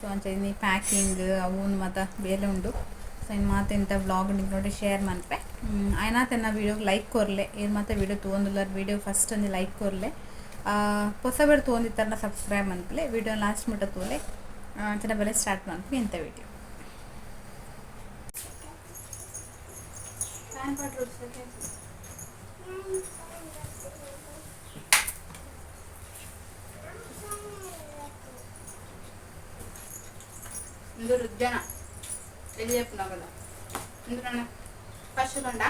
ಸೊ ಅಂಚ ಇನಿ ಪ್ಯಾಕಿಂಗ್ ಅವು ಮಾತ ಬೇಲೆ ಉಂಡು. ಸೊ ಇನ್ ಮಾತ ಇಂತ ವ್ಲಾಗ್ ನಿಕ್ಲೆನೊಟ್ಟಿಗೆ ಶೇರ್ ಮನ್ಪೆ. ಆಯ್ನಾತ್ ಎನ್ನ ವೀಡಿಯೋಗ್ ಲೈಕ್ ಕೊರ್ಲೆ. ಈರ್ ಮಾತ ವೀಡಿಯೋ ತೂವೊಂದುಲ್ಲರ್, ವೀಡಿಯೋ ಫಸ್ಟ್ ಒಂಜಿ ಲೈಕ್ ಕೊರ್ಲೆ. ಪೊಸಬೆರ್ ತೂವೊಂದಿತ್ತರ್ನ ಸಬ್ಸ್ಕ್ರೈಬ್ ಮನ್ಪುಲೆ. ವೀಡಿಯೋ ಲಾಸ್ಟ್ ಮುಟ್ಟ ತೂಲೆ. ಅಂಚನೆ ಬಲೆ ಸ್ಟಾರ್ಟ್ ಮನ್ಪು ಇಂತ ವೀಡಿಯೋ. ಇಂದು ರುದ್ಯನ ಎಲ್ಲಿ చెప్పినావు ಇಂದು ನನ್ನ ಫಸ್ಟ್ ಕಂಡ.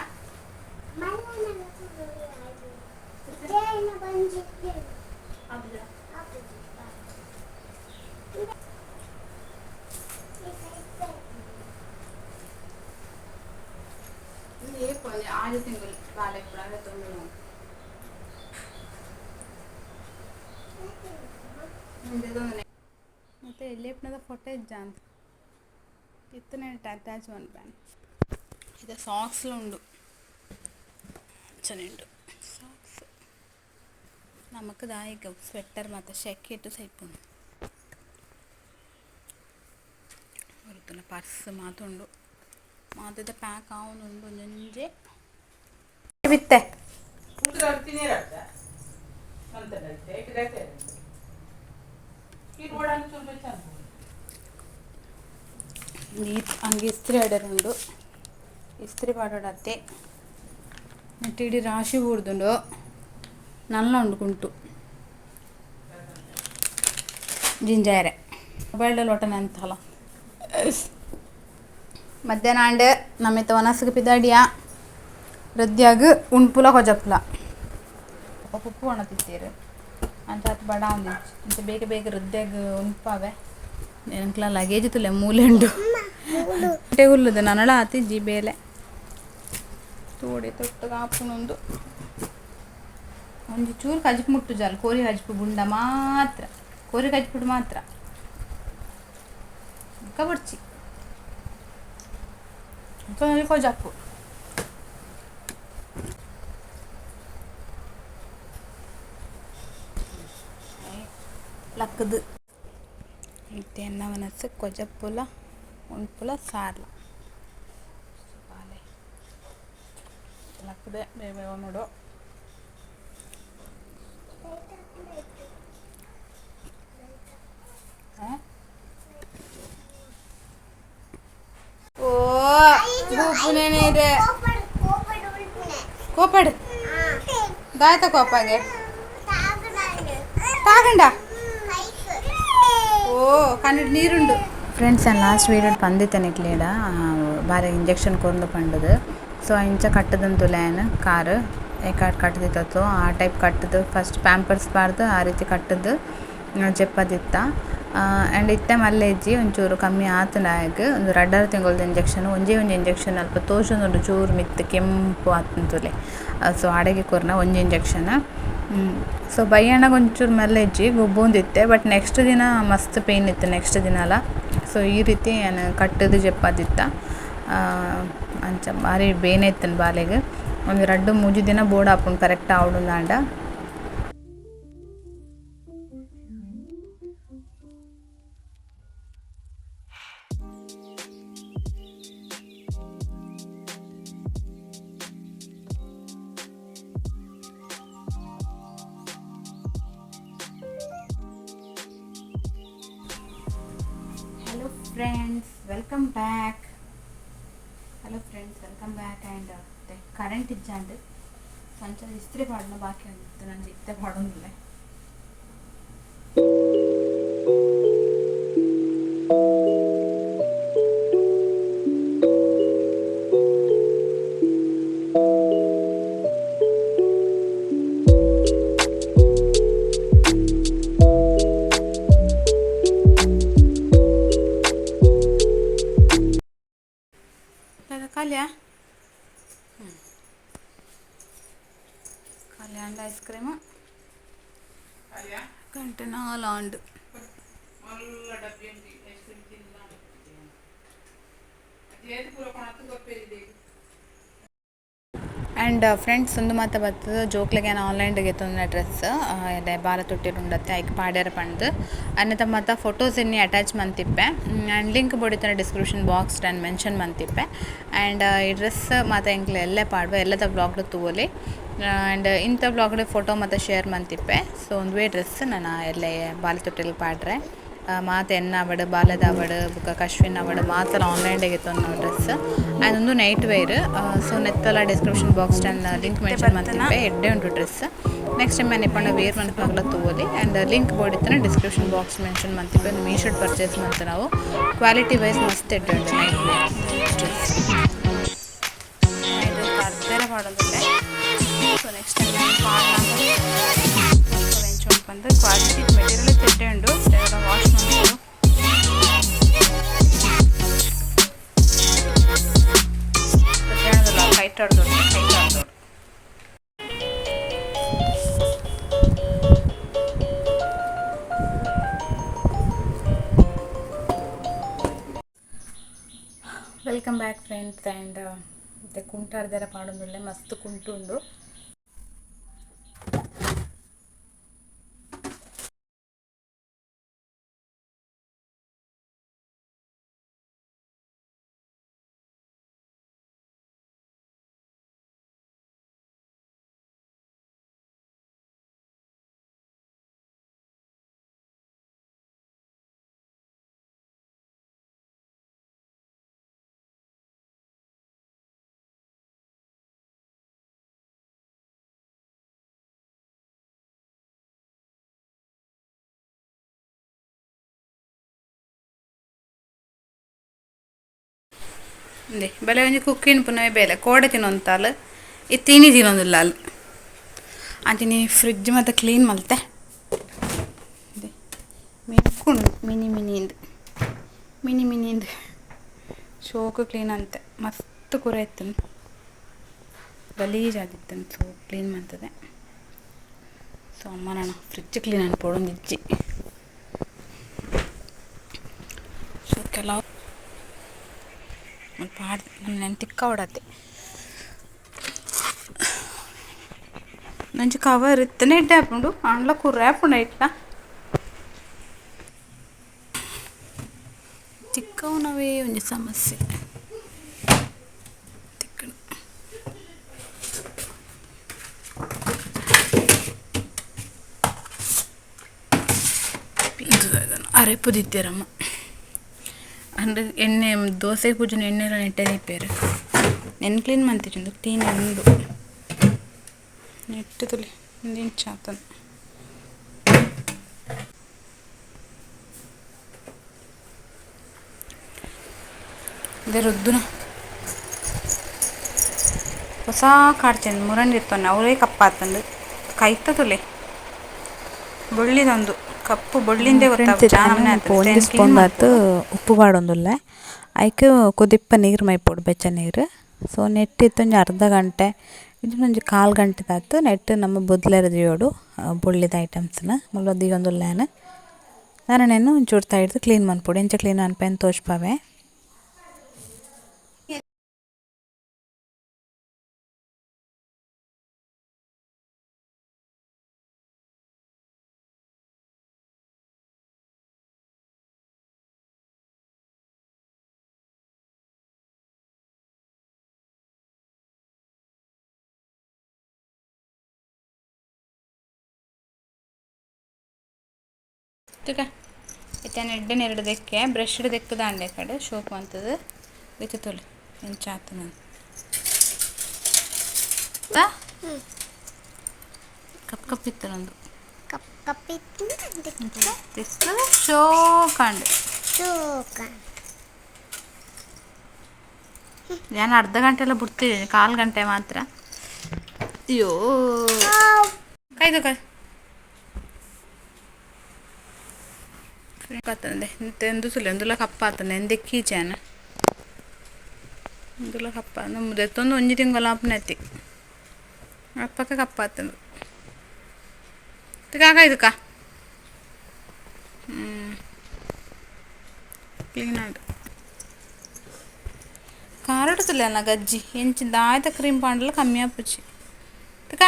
ಆಜಿ ತಿಂಗಳು ಬಾಲೆ ಕೂಡ ತೊಂದರೆ. ಮತ್ತೆ ಎಲ್ಲಿಪ್ಪನದ ಫೋಟೋ ಇಜ್ಜಾಂದ್ ಇತ್ತನೆ ಅಟ್ಯಾಚ್ ಮನ್ಪೆ. ಇದು ಸಾಕ್ಸ್ಲ ಉಂಡು, ಅಂಚನೆ ಉಂಡು ಸಾಕ್ಸ್. ನಮಕ್ ದಾಯಿಗ ಸ್ವೆಟರ್ ಮಾತ ಶೆಕೆಟ್ ಸೈಪುಂಡು. ಒರುತುನ ಪರ್ಸ್ ಮಾತ ಉಂಡು. ಮಾತದ ಪ್ಯಾಕ್ ಆವೊಂದುಂಡು ಒಂಜೊಂಜೆ ಬಿತ್ತೆ. ಅಂಗಿ ಇಸ್ತ್ರಿ ಆಡರುಂಡು, ಇಸ್ತ್ರಿ ಪಾಡೋಡತ್ತೆ. ನೆಟ್ ಇಡೀ ರಾಶಿ ಬೂರ್ದುಂಡು. ನಲ್ಲ ಉಂಡು ಕುಂಟು ಜಿಂಜಾರೆ ಮೊಬೈಲ್ ಲೋಟನೆ ಅಂತಲ್ಲ. ಮಧ್ಯಾಹ್ನ ಆಂಡ್, ನಮ್ಮಿತ್ತ ವನಸ್ಗ್ ಪಿದಾಡಿಯ. ರದ್ಯಾಗ್ ಉಣ್ಪುಲ ಕೊಜಪ್ಲ ಉಪ್ಪು ಒಣತಿತ್ತೀರು ಅಂಚಾತ್ ಬಡ ಒಂದಿಜ್ಜಿ. ಅಂಚ ಬೇಗ ಬೇಗ ರುದ್ಯಾಗ್ ಉಣ್ಪಾವೆ. ಎಂಕ್ಲ ಲಗೇಜ್ ತುಲೆ ಮೂಲೆ ಉಂಡು ಉಲ್ಲುದು. ನನಳ ಆತಿಜ್ಜಿ ಬೇಲೆ ತೋಡೆ ತೊಟ್ಟುಗ ಆಪುನೊಂದು. ಒಂಜಿ ಚೂರು ಕಜಿಪು ಮುಟ್ಟು ಜಾಲ್ ಕೋರಿ ಕಜಿಪು ಬುಂಡ ಮಾತ್ರ, ಕೋರಿ ಕಜಿಪುಡು ಮಾತ್ರ ಬೊಕ್ಕ ಬೊಡ್ಚಿ ಕೊಜಪ್ಪು. ಲಕ್ಕದು ಇತ್ತೆ ಎನ್ನ ವನಸ್ ಕೊಜಪ್ಪುಲ ಉಣ್ಪುಲ ಸಾರ್ಲ ಬಾಲೆ. ಲಕ್ಕದೆ ಬೇಗ ಬೇಗ ನೋಡು. ಓ ಬೂಪುನೇನೆ ಕೋಪಡ್ ದಾಯ್ತ ಕೋಪಾಗೆ ತಾಗಂಡ. ಓ ಕನ್ನಡ ನೀರುಂಡು. ಫ್ರೆಂಡ್ಸ್, ನಾನು ಲಾಸ್ಟ್ ವೀಡಿಯೋ ಪಂದಿತ್ತನಿಕ್ಲೇಡ ಬಾರಿ ಇಂಜೆಕ್ಷನ್ ಕೊರ್ದು ಪಂಡದು. ಸೊ ಇಂಚ ಕಟ್ಟದಂತುಲೆ ಕಾರ್ ಏಕಾಟ್ ಕಟ್ಟದಿತ್ತು, ಆ ಟೈಪ್ ಕಟ್ಟದು. ಫಸ್ಟ್ ಪ್ಯಾಂಪರ್ಸ್ ಪಾಡ್ದು ಆ ರೀತಿ ಕಟ್ಟದು ಜೆಪ್ಪದಿತ್ತ. ಆ್ಯಂಡ್ ಇತ್ತೆ ಮಲ್ಲೆ ಇಜ್ಜಿ, ಒಂಚೂರು ಕಮ್ಮಿ ಆತುಂಡು ಆಯಗ್. ಒಂದು ರಡ್ಡರ ತಿಂಗೊಳ್ದ ಇಂಜೆಕ್ಷನ್, ಒಂಜೇ ಒಂಜಿ ಇಂಜೆಕ್ಷನ್. ಅಲ್ಪ ತೋಜೊಂದುಂಡು ಚೂರು ಮಿತ್ತ್ ಕೆಂಪು ಆತುಂತುಲೆ. ಸೊ ಆಡೆಗೆ ಕೊರ್ನ ಒಂಜಿ ಇಂಜೆಕ್ಷನ್. ಸೊ ಬಯ್ಯಣ್ಣಗ ಒಂಚೂರು ಮಲ್ಲೆ ಇಜ್ಜಿ, ಗೊಬ್ಬೊಂದಿತ್ತೆ. ಬಟ್ ನೆಕ್ಸ್ಟ್ ದಿನ ಮಸ್ತ್ ಪೇಯ್ನ್ ಇತ್ತು ನೆಕ್ಸ್ಟ್ ದಿನಲ. ಸೊ ಈ ರೀತಿ ಯಾನ್ ಕಟ್ಟದು ಜೆಪ್ಪದಿತ್ತ. ಅಂಚ ಬಾರಿ ಬೇನೆ ಇತ್ತುಂಡು ಬಾಲೆಗ್. ಒಂಜಿ ರಡ್ಡ್ ಮೂಜಿ ದಿನ ಬೋಡಾಪುಂಡು correct ಆವೊಡುಂದಾಂಡ. Hello friends, welcome back. Hello friends, welcome back. And current ಇಜ್ಜಾಂಡ್ ಅಂಚ ಇಸ್ತ್ರಿ ಪಾಡುನ ಬಾಕಿ ಉಂಡು. ನಂಜಿ ಇತ್ತೆ ಪಾಡೊಂದುಲ್ಲೆ. ಕಾಲಿಯಾ ಖಾಲಿ ಆಂಡ್ ಐಸ್ ಕ್ರೀಮ್ ಗಂಟೆ ನಾಲ್ ಆಂಡ್. ಮಲ್ಲ ಡಬ್ಬಿ ಉಂಟು ಐಸ್ ಕ್ರೀಮ್ ತಿನ್ನ ಏತ್ ಪೂರ ಕೊಣತ್ ಕೊರ್ಪೆರ್. And friends ಉಂದು ಮಾತ ಬತ್ತುದು ಜೋಕ್ಲೆಗ್ ಯಾನ್ ಆನ್ಲೈನ್ ಡ್ ಗೆತೊಂದಿನ ಡ್ರೆಸ್ ಎಡ್ಡೆ ಬಾಲೆ ತೊಟ್ಟಿಲ್ ಉಂಡತ್ತೆ ಐಕ್ ಪಾಡ್ಯರೆ ಪಂದ್ ಅನೆತ ಮಾತ ಫೋಟೋಸ್ ಇನಿ ಅಟ್ಯಾಚ್ ಮಂತಿಪ್ಪೆ ಆ್ಯಂಡ್ ಲಿಂಕ್ ಬೋಡಿತ್ತುಂಡ ಡಿಸ್ಕ್ರಿಪ್ಷನ್ ಬಾಕ್ಸ್ ಡ್ ಯಾನ್ ಮೆನ್ಷನ್ ಮಂತಿಪ್ಪೆ. ಆ್ಯಂಡ್ ಈ ಡ್ರೆಸ್ ಮಾತ ಎಂಕ್ಲೆ ಎಲ್ಲೆ ಪಾಡ್ವೆ ಎಲ್ಲದ ವ್ಲಾಗ್ ಡ್ ತೂವೊಲಿ. ಆ್ಯಂಡ್ ಇಂತ ವ್ಲಾಗ್ ಡ್ ಫೋಟೋ ಮಾತ ಶೇರ್ ಮಂತಿಪ್ಪೆ. ಸೊ ಉಂದುವೇ ಡ್ರೆಸ್ ನನ ಎಲ್ಲೆ ಬಾಲೆ ತೊಟ್ಟಿಲ್ ಪಾಡ್ರೆ. ಮಾತ ಎನ್ನ ಆವಡ್ ಬಾಲೆದ ಆವಡ್ ಬೊಕ ಕಶ್ವಿನ್ ಆವಡ್ ಮಾತಲ ಆನ್ಲೈನ್ ಡ್ ಗೆತೊನ್ನ ಡ್ರೆಸ್. ಆ್ಯಂಡ್ ಉಂದು night wear. So ನೆತ್ತಲ description box ಡ್ ಯಾನ್ ಲಿಂಕ್ ಮೆನ್ಷನ್ ಮಂತಿಪ್ಪೆ ಎಡ್ಡೆ ಉಂಡು dress. Next time ಯಾನ್ ಇಪ್ಪಂಡ ವೇರ್ ಮನ್ಪುನಗಲ ತೂವೊಲಿ. ಆ್ಯಂಡ್ ಲಿಂಕ್ ಬೋಡಿತ್ತುಂಡ description box mention ಮಂತಿಪ್ಪೆ. ಉಂದು ಮೀಶೋಡ್ ಪರ್ಚೇಸ್ ಮಂತಿನವು ಕ್ವಾಲಿಟಿ ವೈಸ್ ಮಸ್ತ್ ಎಡ್ಡೆ ಉಂಡು night wear dress. ಅರ್ಧೆರೆ ಪಾಡೊಂದುಲ್ಲೆ. So next time ಯಾನ್ ಪಾಡ್ನಗ ಎಂಚ ಉಂಡು ಪಂದ್ ಕ್ವಾಲಿಟಿ ಮೆಟೀರಿಯಲ್ ಎಡ್ಡೆ ಉಂಡು ವಾಶ್ ಮನ್ಪೊಡು. ಕೈಟ್ ಕೈಟ್. Welcome back friends. And ಇತ್ತೆ ಕುಂಟಾರ್ದೆರ ಪಾಡೊಂದುಲ್ಲೆ ಮಸ್ತ್ ಕುಂಟು ಉಂಡು. ಉಂದೆ ಬಲೆ ಒಂಜಿ ಕುಕ್ಕಿನ್ ಪುನವೇ ಬೇಲೆ ಕೋಡೆ ತಿನ್ನೊಂತಾಲ್ ಇತ್ತೆ ಇನಿ ತಿನ್ನೊಂದುಲ್ಲ ಅಲ್. ಅಂಚಿನ ಫ್ರಿಜ್ ಮಾತ ಕ್ಲೀನ್ ಮಲ್ತೆ. ಮಿನ್ಕುಂಡು ಮಿನಿ ಮಿನಿ ಇಂದ್ ಮಿನಿ ಮಿನಿ ಇಂದ್ ಶೋಕು ಕ್ಲೀನ್ ಅಂತೆ ಮಸ್ತ್ ಕುರೆ ಇತ್ತುಂಡು ಗಲೀಜಾದಿತ್ತುಂಡು ಸೊ ಕ್ಲೀನ್ ಮಂತದೆ. ಸೊ ಅಮ್ಮ ನಾನು ಫ್ರಿಜ್ ಕ್ಲೀನ್ ಅನ್ಪೊಡೊಂದಿಜ್ಜಿ. ಸೊ ಕೆಲವು ಪಾಡ್ ನೆನ್ ತಿಕ್ಕಾವಡತ್ತೆ ಒಂಜಿ ಕವರ್ ಇತ್ತನೆ ಎಡ್ಡೆ ಆಪುಂಡು ಆಂಡಲ ಕುರೆ ಆಪುಂಡು ಐಟ್ಲ ತಿಕ್ಕವುನವೇ ಒಂಜಿ ಸಮಸ್ಯೆ ತಿಕ್ಕಣ. ಅರೆಪು ದಿತ್ತೇರಮ್ಮ ಅಂಡ್ ಎಣ್ಣೆ ದೋಸೆ ಪೂಜುನ ಎಣ್ಣೆಲ ನೆಟ್ಟೆ ದೀಪೆರ್ ನೆನ್ ಕ್ಲೀನ್ ಮಂತಿಜ್ಜಿ ಕ್ಲೀನ್ ಉಂಡು ನೆಟ್ಟ್ ತೂಲೆ ಉಂದು ಇಂಚ ಆತುಂಡು. ಉಂದೆ ರುದ್ದುನ ಹೊಸ ಕಾಡ್ಚೆಂದು ಮುರಂಡಿ ಇತ್ತೊಂದು ಅವೇ ಕಪ್ಪಾತುಂಡು ಕೈತ ತೂಲೆ ಬೊಳ್ಳಿದೊಂದು ಕಪ್ಪು ಬೊಳ್ಳಿಂದೇ ಒಂಜಿ ಸ್ಪೂನ್ ದಾತ್ ಉಪ್ಪು ಪಾಡೊಂದುಲ್ಲೆ ಐಕ್ ಕೊದಿಪ್ಪ ನೀರು ಮೈಪೊಡು ಬೆಚ್ಚ ನೀರು. ಸೊ ನೆಟ್ಟ್ ಇತ್ತೆ ಒಂಜಿ ಅರ್ಧ ಗಂಟೆ ಇಜ್ಜಿಂಡ ಒಂಜಿ ಕಾಲ್ ಗಂಟೆ ದಾತ್ ನೆಟ್ಟ್ ನಮ ಬೊದ್ಲೆರೆ ದೀವೊಡು ಬೊಳ್ಳಿದ ಐಟಮ್ಸ್ನ ಮುಲ್ಪ ದೀವೊಂದುಲ್ಲೆ ಯಾನ್. ನನ ನೆನ್ ಒಂಚೂರು ತೈಡ್ದ್ ಕ್ಲೀನ್ ಮನ್ಪೊಡು ಎಂಚ ಕ್ಲೀನ್ ಮನ್ಪೆ ಅಂದ್ ತೋಜ್ಪಾವೆ. ತೂಕ ಇತ್ತೆ ಎಡ್ಡೆ ನೆರಡು ದೆಕ್ಕೆ ಬ್ರಷ್ ದೆಕ್ಕುದಾಂಡೆ ಕಡೆ ಶೋಕ್ ಮಂತುದು ಇತ್ತೆ ತೂಲೆ ಎಂಚ ಆತುಂಡು ಕಪ್ ಕಪ್ ಇತ್ತುಂಡು ಕಪ್ ಕಪ್ ಇತ್ತು ತೆಕ್ಕು ಶೋಕಾಂಡ್ ಶೋಕ. ನಾನು ಅರ್ಧ ಗಂಟೆ ಎಲ್ಲ ಬಿಡ್ತಿದ್ದೀನಿ ಕಾಲು ಗಂಟೆ ಮಾತ್ರ. ಅಯ್ಯೋ ಕಾಯ್ದು ಕಾಯ್ ಕತ್ತಂದೆ ಎಂದು ಸುಲೆ ಒಂದುಲ ಕಪ್ಪಾತಂದೆ ಎಂದೆಕ್ಕೀಚೇನ ಒಂದುಲ ಕಪ್ಪ ನಮ್ಮದೆತ್ತೊಂದು ಒಂಜಿ ತಿಂಗಳ ಆಪುನೈತಿ ಅಪ್ಪಕ್ಕ ಕಪ್ಪಾತಂದು ಕಾಕ ಕ್ಲೀನ್ ಆಂಡ್. ಕಾರಡ್ತಿಲ್ಲ ಅಲ್ಲ ಗಜ್ಜಿ ಎಂಚಿಂದ ಆಯ್ತ ಕ್ರೀಮ್ ಪಾಂಡಲ ಕಮ್ಮಿ ಆಪುಜಿ.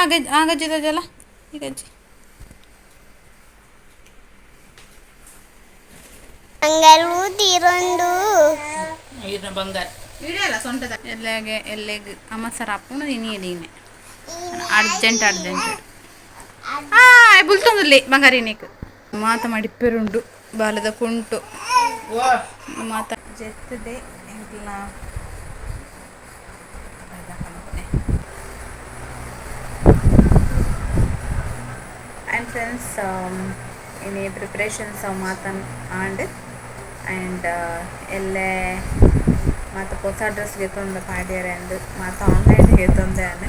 ಆ ಗಜ್ಜಿ, ಆ ಗಜ್ಜಿ ತೋಜಲ್ಲ, ಈ ಗಜ್ಜಿ. ಬಂಗಾರು ತೀರೊಂಡು. ಈರ್ನ ಬಂಗಾರ. ಸೊಂಟದ ಎಲ್ಲಗೆ ಎಲ್ಲೆಗ್ ಅಮ್ಮ ಸರ್ ಅಪ್ಪುನು ಇನಿ ಎದೀನೆ ಅರ್ಜೆಂಟ್ ಅರ್ಜೆಂಟ್. ಆ ಬುಲ್ತೊಂದುಲ್ಲೆ ಬಂಗಾರಿ ನೀಕ್ ಮಾತ ಮಡಿಪೆರುಂಡು ಬಾಲದ ಕುಂಟು ಮಾತ ಜೆತ್ತದೆ ಎಂಕ್ಲ. ಆ್ಯಂಡ್ ಫ್ರೆಂಡ್ಸ್, ಇನಿ ಪ್ರಿಪ್ರೇಷನ್ಸ್ ಮಾತನ್ ಆಂಡ್ ಆ್ಯಂಡ್ ಎಲ್ಲೆ ಮಾತ ಪೊಸ ಡ್ರೆಸ್ ಗೆತೊಂದು ಪಾಡ್ಯರೆ ಅಂದ್ ಮಾತ ಆನ್ಲೈನ್ ಗೆತೊಂದೆ ಆನ್.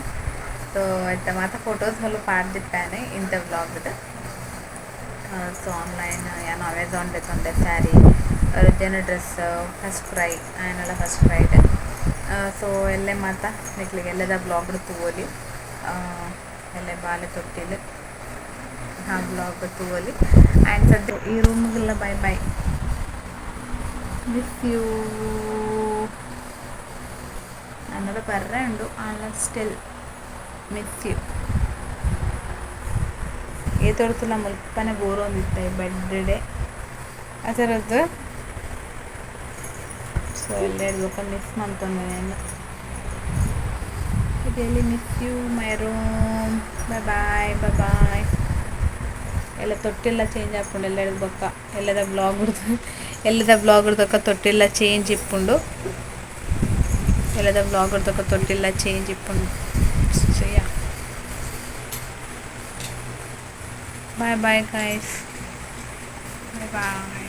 ಸೊ ಐತ ಮಾತ ಫೋಟೋಸ್ ಮೂಲು ಪಾಡ್ದಿಪ್ಪಾನೆ ಇಂತ ವ್ಲಾಗ್ಡ್. ಸೊ ಆನ್ಲೈನ್ ಯಾನ್ ಅಮೆಝಾನ್ ದೆತೊಂದೆ ಸ್ಯಾರಿ, ರುದ್ಯನ dress first cry ಆಯನಲ first ಕ್ರೈಡ್. So ಎಲ್ಲೆ ಮಾತ ನಿಕ್ಲಿಗೆ ಎಲ್ಲದ ವ್ಲಾಗ್ಡ್ ತೂವೊಲಿ. ಎಲ್ಲೆ ಬಾಲೆ ತೊಟ್ಟಿಲ್ ಆ ವ್ಲಾಗ್ ತೂವೊಲಿ. ಆ್ಯಂಡ್ ಸದ್ಯ ಈ ರೂಮ್ಗೆಲ್ಲ ಬಾಯ್ ಬಾಯ್, ಮಿಸ್ you. ಅನ್ನೋದು ಬರ್ರೆ ಉಂಡು ಆಂಡ still miss you. ಏತೊರ್ತುಲ ಮುಲ್ಪನೆ ಬೋರೊಂದಿತ್ತ ಬೆಡ್ಡೆ ಆ ಥರದ್ದು. ಸೊ ಎಲ್ಲ ಬೊಕ ಮಿಸ್ ಮಂತೊಂದೆ ನಾನು. Really miss you my room. Bye bye bye bye. ಎಲ್ಲ ತೊಟ್ಟಿಲ್ಲ ಚೇಂಜ್ ಆಪುಂಡು ಎಲ್ಲ ಬೊಕ್ಕ ಎಲ್ಲದ ಬ್ಲಾಗ್ ಎಲ್ಲದ ಬ್ಲಾಗ್ ದೊಕ್ಕ ತೊಟ್ಟಿಲ್ಲ ಚೇಂಜ್ ಇಪ್ಪುಂಡು ಎಲ್ಲದ ಬ್ಲಾಗ್ ದೊಕ್ಕ ತೊಟ್ಟಿಲ್ಲ ಚೇಂಜ್ ಇಪ್ಪುಂಡು. So yeah, bye bye guys, bye bye.